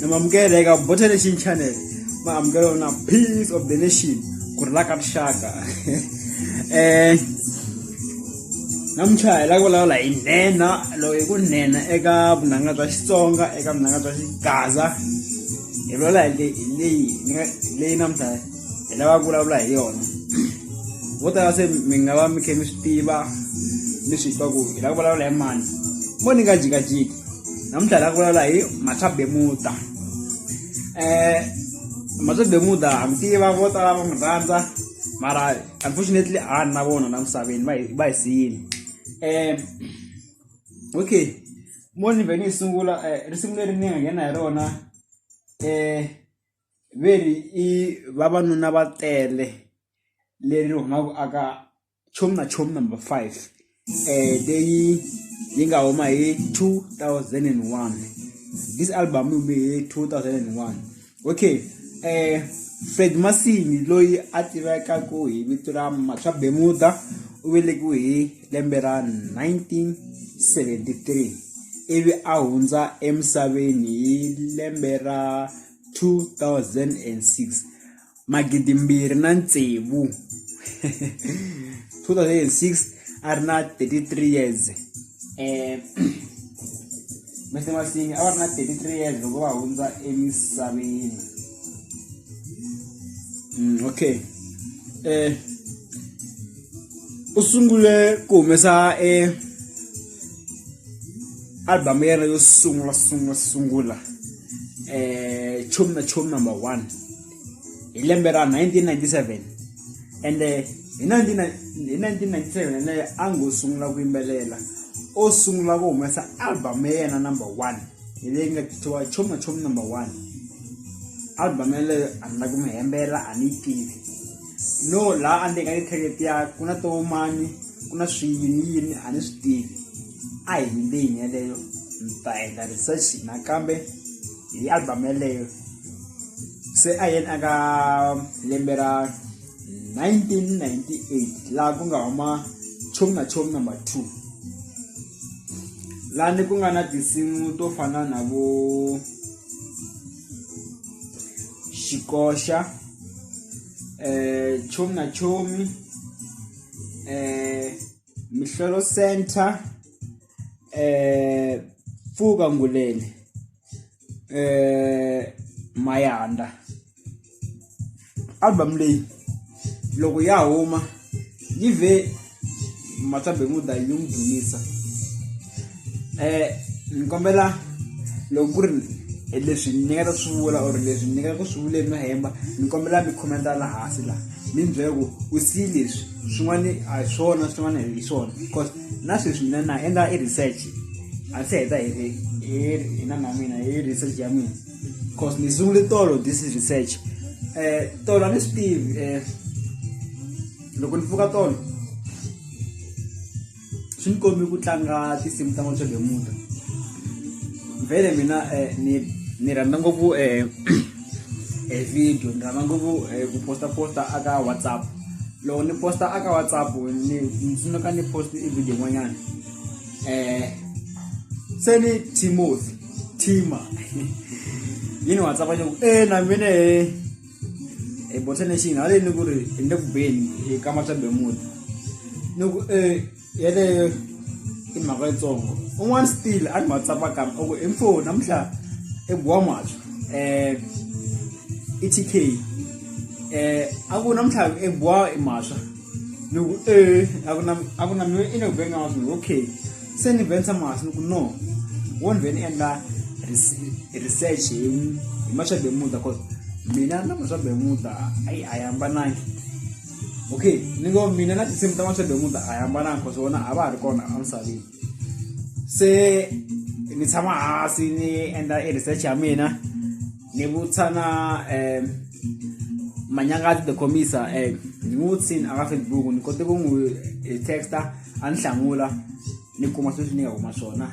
Namamukela eka Bota Nation Channel ma amukela na Peace of the Nation ku ri la ka rixaka. Namuntlha hi lava ku vulavula hi nhenha loko hi ku nhenha eka vunanga bya Xitsonga eka vunanga bya Xigaza hi vulavula hi leyi leyi leyi namuntlha hi lava ku vulavula hi yona vo tala se mi nga va mi kha mi swi tiva mi swi twa ku hi lava ku vulavula hi mani mo ni nga jikajiki namuntlha hi lava ku vulavula hi Matswa-Bemuda Matswa-Bemuda ha mi tiva vo tala va n'wi rhandza mara unfortunately a na vona la misaveni va hi va hi siyile okay mo ni vhe ni yi sungula risimu leri ni nga nghena hi rona ve ri i vavanuna va tele leri humaka aka chomi na chomi number 5 leyi yi nga huma hi 2001 this album yi hume hi 2001 okay Fred Masini loyi a tivekaku hi vito ra Matswa Bemuda u velekiwe hi lembe ra 1973 ivi a hundza emisaveni hi lembe ra 2006 magidimbirhi na tsevu 2006 a ri na 33 years Mr Masingi a va ri na 33 years loko va hundza emisaveni okay u sungule ku humesa e album ya yena yo sungula sungula sungula chomi na chomi number 1 hi lembe ra 1997 ende hi 1997 yaleyo a ngo sungula ku yimbelela o sungula ku humesa album ya yena number 1 hi leyi nga thyiwa chomi na chomi number 1 album yaleyo a ni la ku mi hembela a ni yi tivi no laha a ndzeni ka ti-track letiya ku na to mani ku na swiyini yini a ni swi tivi a hi yimbeni yeleyo ni ta endla research nakambe hi album yeleyo se a yeni aka lembe ra 1998 laha ku nga huma chomi na chomi number 2 lani ku nga na tinsimu to fana na vo xikoxa chomi na chomi Mihlolo Centre Pfuka Nguleni Mayanda album leyi loko ya huma yi vhe Matswa Bemuda yi n'wi dumisa ni kombela loko ku ri leswi ni nga ta swi vula or leswi ni nga ku swi vuleni no hemba ni kombela mi comment-a la hansi la mi ni byela ku u siyi leswi swin'wana a hi swona swin'wana hi swona cause na sweswi mina na endla i research a se heta hi hi na na mina hi research ya mina cause ni sungule tolo this is research tolo a ni swi tivi loko ni pfuka tolo swi ni kombi ku tlanga tinsimu ta Matswa Bemuda vhele mina ni ni rhandza ngopfu e video ni rhandza ngopfu ku posta posta aka WhatsApp loko ni posta aka WhatsApp ni ni tsundzuka ni post i video yin'wanyana se ni Timothy Tima yi ni WhatsApp yi ku e na mina he hi Botha Nation haleni ku ri hi le ku beni ka Matswa Bemuda ni ku e yeleyo i mhaka yitsongo un'wana still a ni WhatsApp kambe u ku i mfo namuntlha i biwa matshwa i T_K a ku namuntlha i biwa i maswa ni ku e a ku na a ku na mi i le ku beni ka maswa ni okay se ni vhenisa masi ni ku no wo ni vhe ni endla research hi hi Matswa Bemuda cause mina na Matswa Bemuda ayi a yi hambanangi okay ni ngo mina na tinsimu ta Matswa Bemuda a yi hambanangi cause vona a va ha ri kona emisaveni se ni tshama hansi ni endla e research ya mina ni vutisa na Manyangazi the Commissar ni n'wi vutisini aka Facebook ni kote ku n'wi text-a a ni hlamula ni kuma sweswi ni nga kuma swona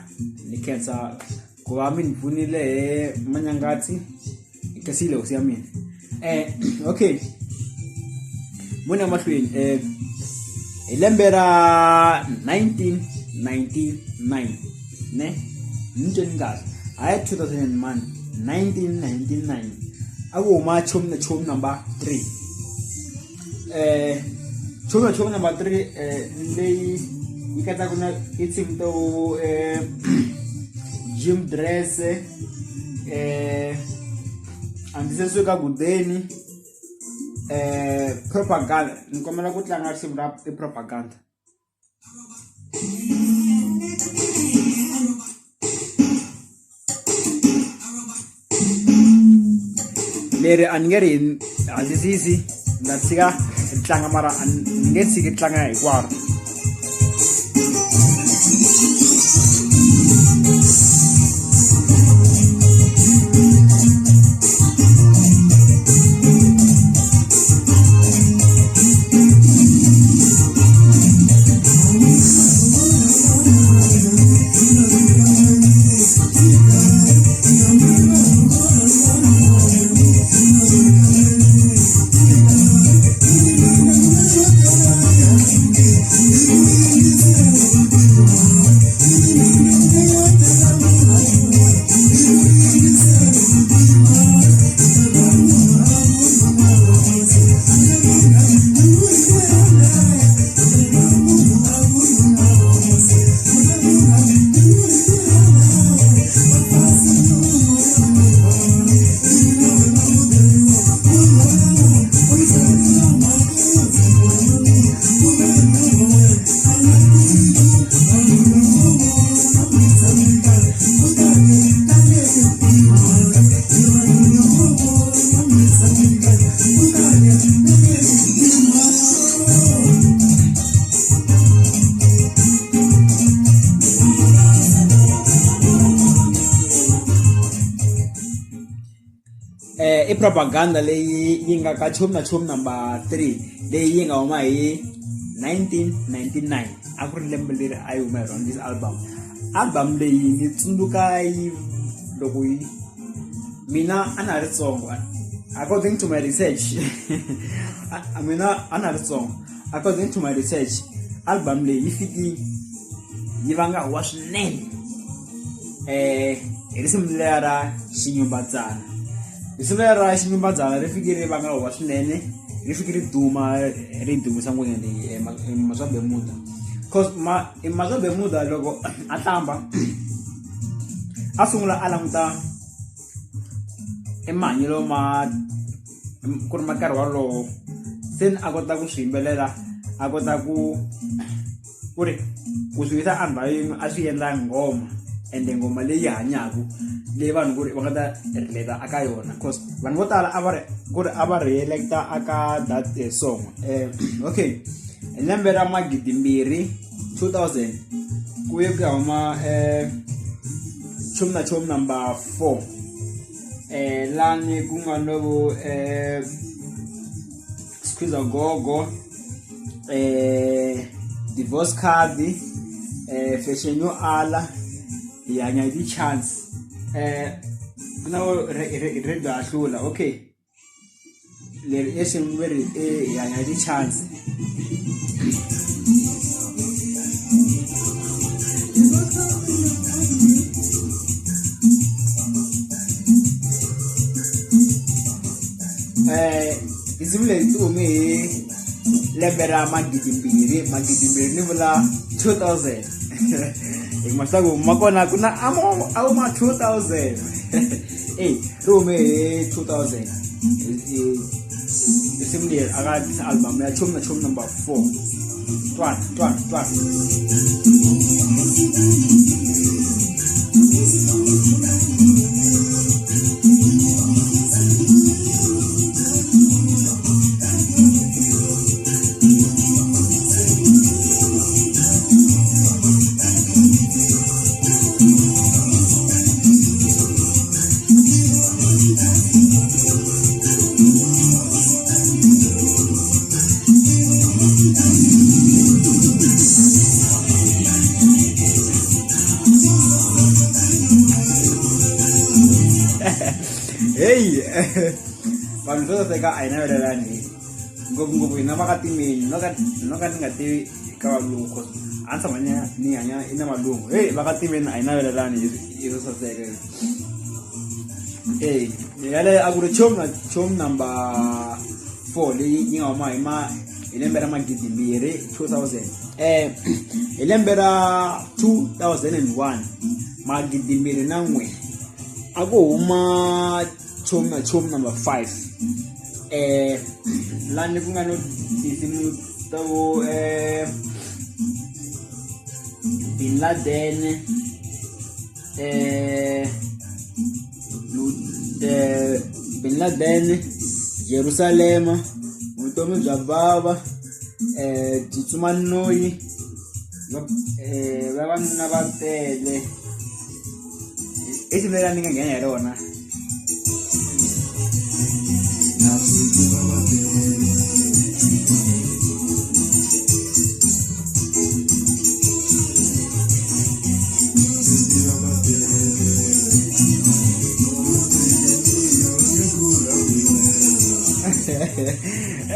ni khensa ku va mi ni pfunile he Manyangazi hi khensile hosi ya mina. Okay mune mahlweni hi lembe ra 1999 ne ni tweni kahle hayi 2001 1999 a ku huma chomi na chomi number 3 chomi na chomi number 3 leyi yi katsaka na i tinsimu to gym dress a ndzi se suka gudeni propaganda ni kombela ku tlanga risimu ra i propaganda. Leri a ni nge ri handzisisi ni ta tshika ri tlanga mara a ni nge tshiki ri tlanga hinkwaro. I propaganda leyi yi nga ka chomi na chomi number 3 leyi yi nga huma hi 1999 a ku ri lembe leri a yi huma hi rona this album album leyi ni tsundzuka yi loko yi mina a na ha ri tsongo according to my research mina a na ha ri tsongo according to my research album leyi yi fiki yi vanga huwa swinene hi risimu leriya ra xinyumbatsana risimu leriya ra xinyumbatsana ri fike ri vanga huwa swinene ri fike ri duma ri dumisa ngwenya leyi Maswa Bermuda cause ma Maswa Bermuda loko a hlamba a sungula a languta i mahanyelo ma ku ri ma nkarhi wolowo se ni a kota ku swi yimbelela a kota ku ku ri ku swi yisa endhawini a swi endla nghoma ende nghoma leyi hanyaka leyi vanhu ku ri va nga ta relate aka yona cause vanhu vo tala a va ri ku ri a va relate aka that song okay hi lembe ra magidimbirhi 2000 ku ye ku ya huma chomi na chomi number 4 lani ku nga no vo Squeezer Gogo divorce card fashion yo ala hi hanya hi ti-chance ku na radio ha hlula okay leri i risimu va ri hi hanya hi ti-chance. Tinsimu leti ti hume hi lembe ra magidimbirhi magidimbirhi ni vula 2000 hi kuma swa ku ma kona ku na a vo ma 2000 e ri hume hi 2000 risimu leri a ka album ya chomi na chomi number 4 twana twana twana. Heyi Vanhu swo saseka a hi navelelani hi ngopfungopfu hina va ka timeni no ka no ka ni nga tivi ka valungu cause a ni tshama ni ni hanya i na valungu heyi va ka timeni a hi navelelani hi hi swo saseka eyi yaleyo a ku ri chomi na chomi number 4 leyi yi nga huma hi ma hi lembe ra magidimbirhi 2000 hi lembe ra 2001 magidimbirhi na n'we a ku huma chomi na chomi number 5 lani ku nga no tinsimu ta vo Bin Laden Bin Laden Jerusalema vutomi bya bava tsutsuma noyi vavanuna va tele i simu leri ni nga nghena hi rona.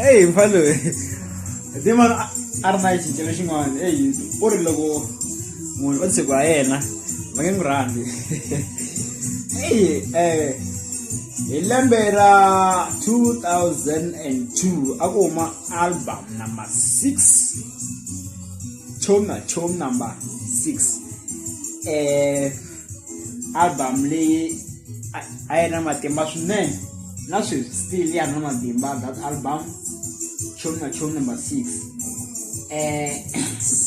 Eyi mfana loyi Demon a ri na xincelo xin'wana eyi u ri loko munhu o tshikiwa yena va nge n'wi rhandzi eyi hi lembe ra 2002 a ku huma album number 6 chomi na chomi number 6 album leyi a yi na matimba swinene na sweswi still ya ha ri na matimba that album chomi na chomi number 6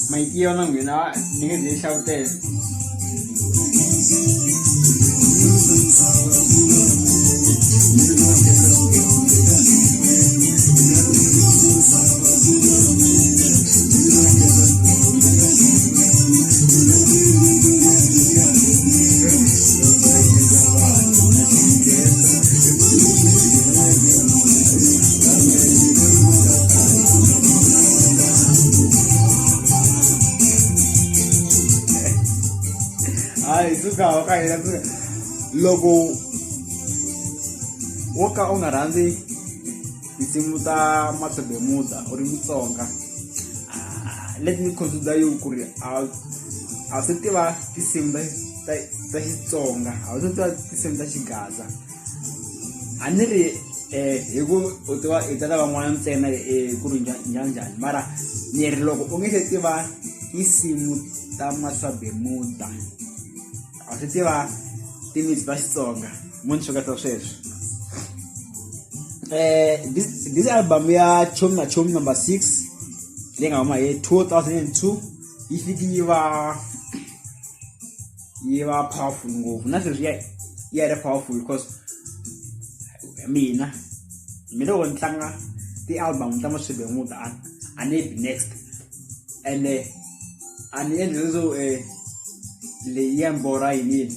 ma yi tiva na n'wina ni nge ze yi hlavutela. Hayi suka wa ka hina suka loko wo ka u nga rhandzi tinsimu ta Matshebemuda u ri Mutsonga let me consider you ku ri a a swi tiva tinsimu ta ta ta Xitsonga a wu se tiva tinsimu ta Xigaza a ni ri hi ku u tiva i ta lavan'wana ntsena ku ri njhani njhani mara ni ri loko u nge se tiva tinsimu ta Maswabemuda a swi tiva timitsu ta Xitsonga mo ni xoketa sweswo this album ya Chomi na Chomi number 6 leyi nga huma hi 2002 yi fiki yi va yi va powerful ngopfu na sweswi ya ya ri powerful because mina mina loko ni tlanga ti-album ta Maswebemuda a a ni bi next ene a ni endli leswo leyi ya ni borha yini yini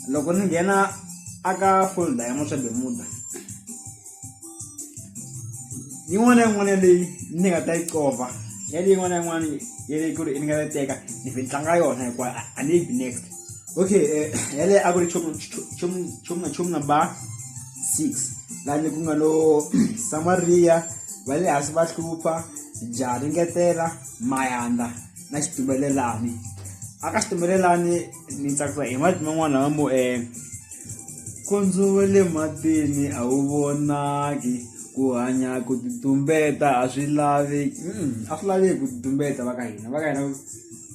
loko ni nghena aka folder ya Maswebemuda yin'wana na yin'wana leyi ni nga ta yi cova yaleyi yin'wana na yin'wana yaleyi ku ri ni nga ta yi teka ni vhe ni tlanga yona hinkwayo a ni yi bi next okay yaleyo a ku ri chomi chomi chomi na chomi number 6 laha ni ku nga lo Samaria va le hansi va hlupha jaha ringetela mayanda na xitumbelelani aka xitumbelelani ni tsakisa hi marito man'wana lama mo Nkondzo wa le matini a wu vonaki ku hanya ku ti tumbeta a swi laveki a swi laveki ku ti tumbeta va ka hina va ka hina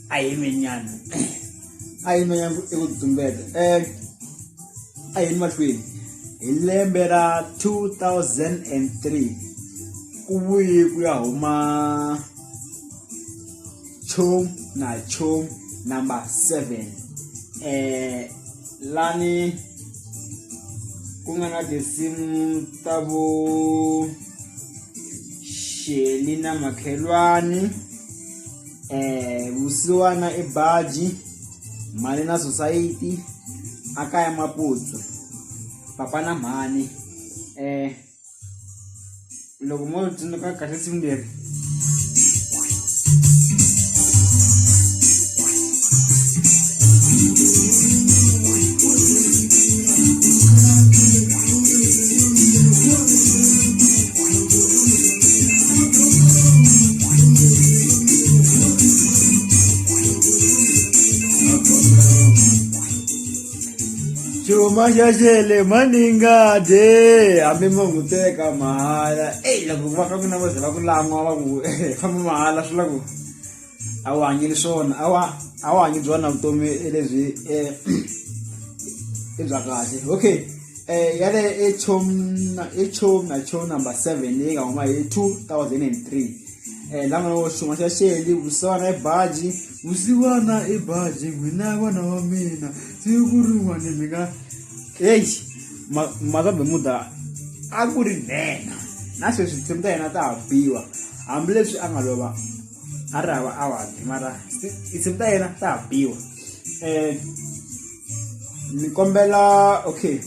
a hi yimeni nyana a hi yimeni nyana i ku ti tumbeta a hi yeni mahlweni hi lembe ra 2003 ku vuye ku ya huma chomi na chomi number 7 lani ku nga na tinsimu ta vo Shelly na makhelwani vusiwana i baji mhani na society a kaya maputsu papa na mhani loko mo tsundzuka kahle siku leri. Xuma xa xele maninga de hambi mo n'wi teka mahala eyi loko va ka n'wina vo ze va ku lan'wa va ku famba mahala swi la ku a wu hanyeli swona a wa a wu hanyi byona vutomi lebyi i bya kahle okay yale i chomi i chomi na chomi number 7 leyi nga huma hi 2003 la nga no xuma xa xeli vusiwana i baji vusiwana i baji n'wina vana wa mina siku rin'wana mi nga heyi Mata Bermuda a ku ri nhenha na sweswi tinsimu ta yena ta ha biwa hambileswi a nga lova a ri hava award mara tinsimu ta yena ta ha biwa ni kombela okay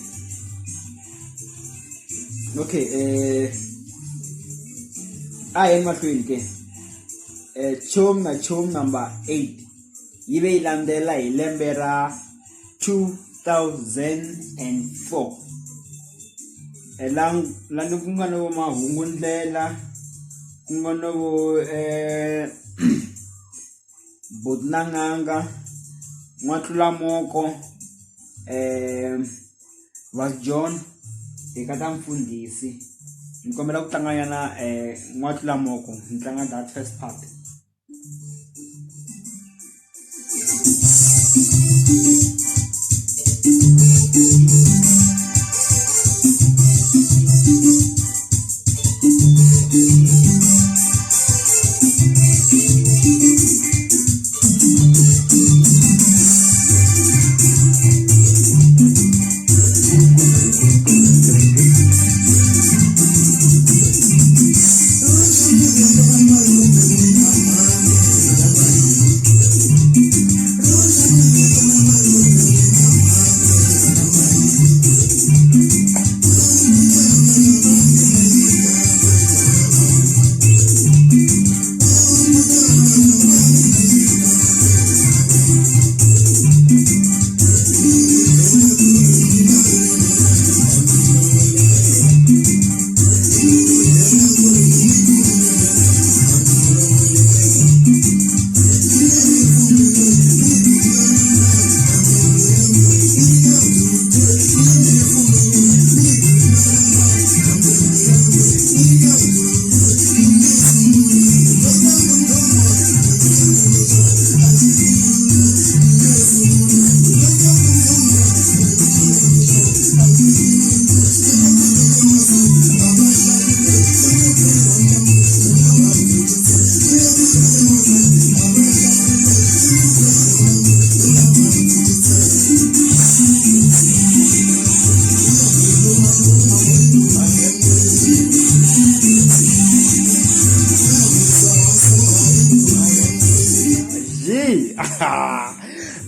okay a hi yeni mahlweni ke chomi na chomi number 8 yi ve yi landzela hi lembe ra 2004 la lani ku nga na vo mahungu ndlela ku nga na vo buti na n'anga n'watlulamoko va John hi ka ta mfundhisi ni kombela ku tlanga nyana n'watlulamoko ni tlanga that first part.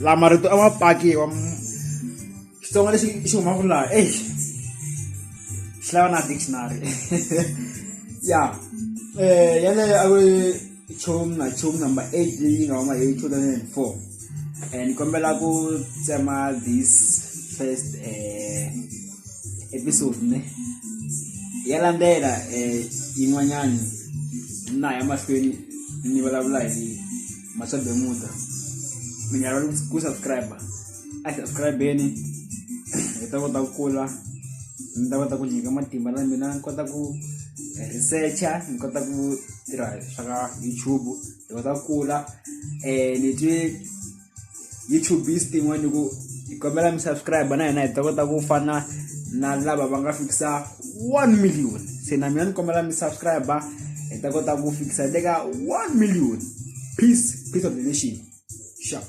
La marito a ma pakiwa Xitsonga lexi xi humaka laha eyi xi lava na dictionary ya yaleyo a ku ri chomi na chomi number 8 leyi nga huma hi 2004 ni kombela ku tsema this first episode ne ya landzela yin'wanyani na ya mahlweni ni vulavula hi Matswa Bermuda mi nga rivali ku subscribe. A hi subscribe-eni hi ta kota ku kula ni ta kota ku nyika matimba na mina ni kota ku research-a ni kota ku tirha swa ka YouTube hi kota ku kula ni twe YouTubist yin'wana ku hi kombela mi subscribe na hina hi ta kota ku fana na lava va nga fikisa 1 million se na mina ni kombela mi subscribe hi ta kota ku fikisa le ka 1 million peace peace of the nation sharp.